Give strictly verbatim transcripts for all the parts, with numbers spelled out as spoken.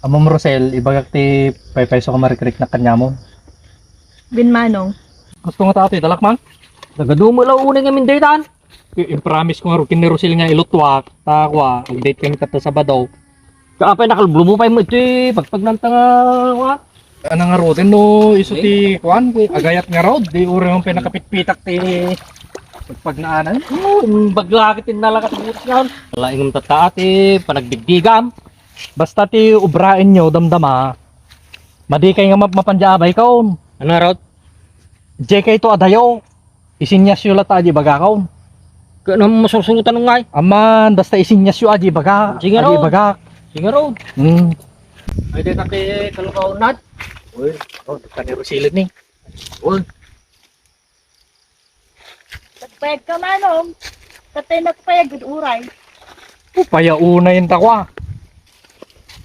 Ammom, Rosel, ibagak ti paypayso a marikriknak kaniamon. Wen, Manong. Gusto nga tati, dalak man? Nagadumo la unay ngamin daytan. I-, impromise ko nga ken ni Rosel nga ilutuak, ta kua, update kami tatta Sabado. Kaapay nakalublumo pay mo iti pagpagnanta nga, kua? Ano nga roten no isu ti, kuan, agayat nga road, di uri mo pinakapitpitak ti pagpagnaanan. Oh, bagla ket innalakat butas nga. Laingem tatta ti panagdigdigam. Basta ti ubraenyo, damdama, madikay nga map-, mapan di abay kaon. Ano nga road? Jekay to adayo. Isinyasyo latta a di bagakon. Kano masursurutan ngay? Amman, basta isinyasyo a di baga, Sige, a di Rod. Bagak. Sige, Rod. Hmm. Ay, di na kay kalukaw, Nat. Uy, oh, di ka ni Rosilin, eh. Uy. Nagpayag ka, Manong. Katay nagpayag, gud uray. Oh, payauna yun ta, kwa.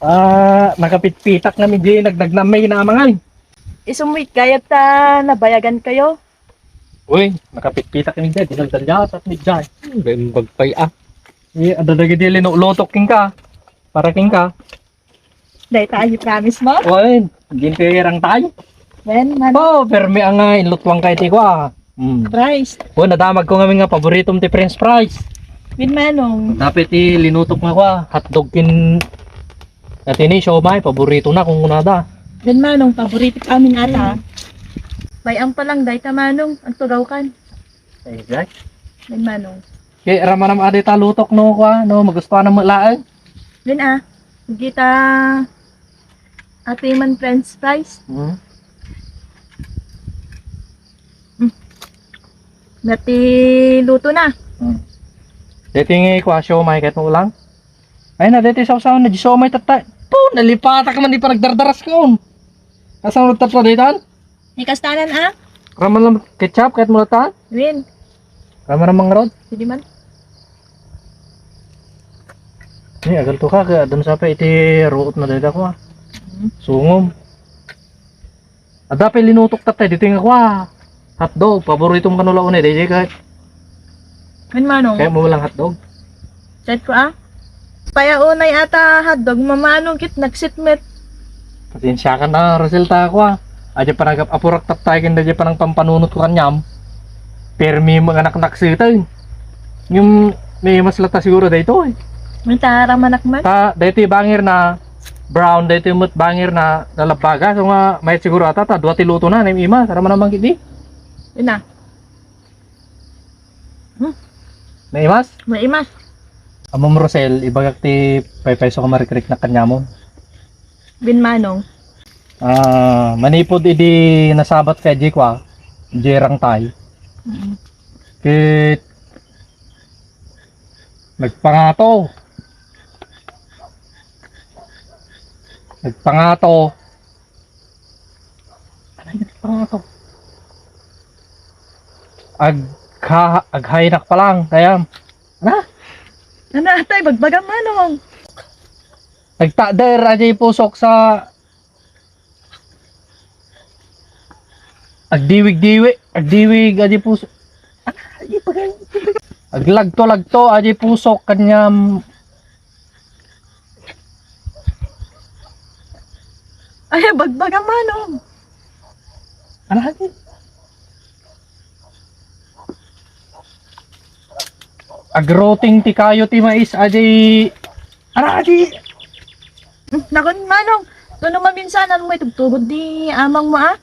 Ah, nakapitpitak na mi di nagnagnamay na amangay. Isumwit kayat ta nabayagan kayo. Uy, nakapitpitak ni Jay, dinagdal niya sa ni Jay. Hmm, bembag pay, ah. Eh, ada dagiti linulutok king ka. Para king ka. Dahil tayo promise mo? Uy, gintirang tayo. Wen, man. Oh, permi angay, lutwang kay ti kwa. Hmm. Fries. Oh, nadamag ko ngamin nga paboritom ti French fries. Wen, Manong. Dapat ti linutok nga kwa, hotdog kin, ati ni siomay, paborito na kung kunada. Wen, Manong, paborito kami nata. Hmm. May ang palang, dahil ta, Manong, ang tugaw kan. Ay, Jay. Wen, Manong. Kay ramanam adi ta lutok no kwa, no, magustuhan mo laeng. Wen, ah. Kita ati man French fries. Hmm. Hmm. Nati luto na. Hmm. Deti nga kwa siomay ket ulang. Ay na, deti sawsaw na di siomay tatta. To, nalipatak man di panagdardaras kaon. Asa mo tatta ditan? Ni kastanan, ah? Raman lang ketchup, kahit mo latan? Win. Raman lang mangrod? Sige man. Ni, agal to ka, kaya dun sa pa iti ruot na dayda ko, ah. Hmm. Sungom. Ada pa linutok tatay, dito nga kwa. Hotdog, paborito mo kanula unay, daydi ka. Wen, Manong. Kaya mo lang hotdog? Chat ko, ah. Payaunay ata hotdog, mamano kit nagsitmet. Pasensya ka na, Rosel, ta ako, ah. Adya pa nagap-, apurak tattay, ken adya pa nang pampanunot ko kanyam. Permi mo nga naknaksitay. Yung may mas lata siguro dayto, eh. May tara manak man. Ta, dayto yung bangir na brown, dayto yung mut bangir na nalabaga. So nga, may siguro ata, ta, dua ti luto na, na yung ima. Tara man naman, gidi. Yun na. Hmm? Naimas? Naimas. Amom Rosel, ibagak ti paypayso ka marikrik na kanyamon. Bin Manong. Ah, manipod idi nasabat ka di kwa, di rangtay. Mm. Kit nagpangato. Nagpangato. Ano yung nagpangato? Agha-, aghaynak pa lang, kaya. Ano? Ano, atay, bagbaga, Manong? Nagtader, ajay pusok sa agdiwig-diwig, agdiwig, ajay pusok. Ano, ay, bagay. Aglagto-lagto, ajay pusok, kanyam. Ay, bagbaga, Manong. Ano, agi? Agroting ti kayo ti mais, adi. Ano, agi? Hmm, nakon, Manong. Tuno maminsanan mo, itugtugod di amang mo, ah.